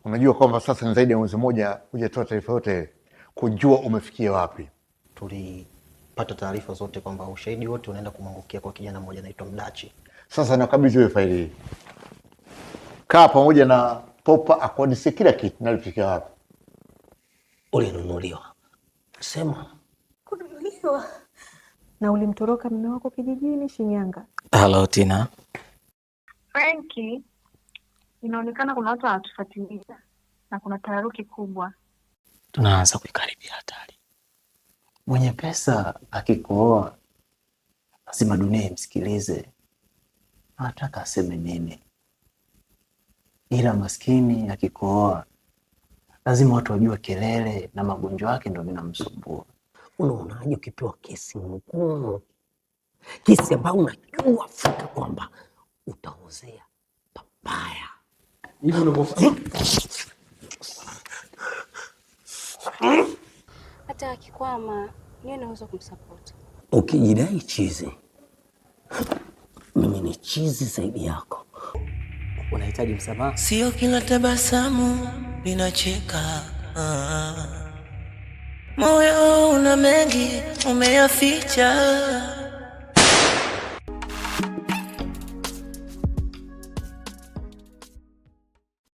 Unajua kwamba sasa ni zaidi ya mwezi mmoja hujatoa taarifa yote kujua umefikia wapi. Tulipata taarifa zote kwamba ushahidi wote unaenda kumwangukia kwa kijana mmoja anaitwa Mdachi. Sasa nakabidhi wewe faili hii, kaa pamoja na Popa akuhadisie kila kitu nalifikia wapi. Ulinunuliwa? Sema. Kununuliwa? Na ulimtoroka mume wako kijijini Shinyanga. Halo Tina. Franki, inaonekana kuna watu wanatufuatilia na kuna taharuki kubwa. Tunaanza kuikaribia hatari. Mwenye pesa akikuoa lazima dunia imsikilize, anataka aseme nini, ila maskini akikuoa lazima watu wajue kelele na magonjwa yake ndo vinamsumbua. Unaonaje ukipewa kesi ngumu, kesi ambayo unajua fika kwamba utaozea pabaya? Hivi unavyofanya Hata akikwama niwe naweza kumsapoti. Ukijidai chizi, mimi ni chizi zaidi yako. Unahitaji msamaha? Sio kila tabasamu linacheka. Moyo una mengi umeyaficha.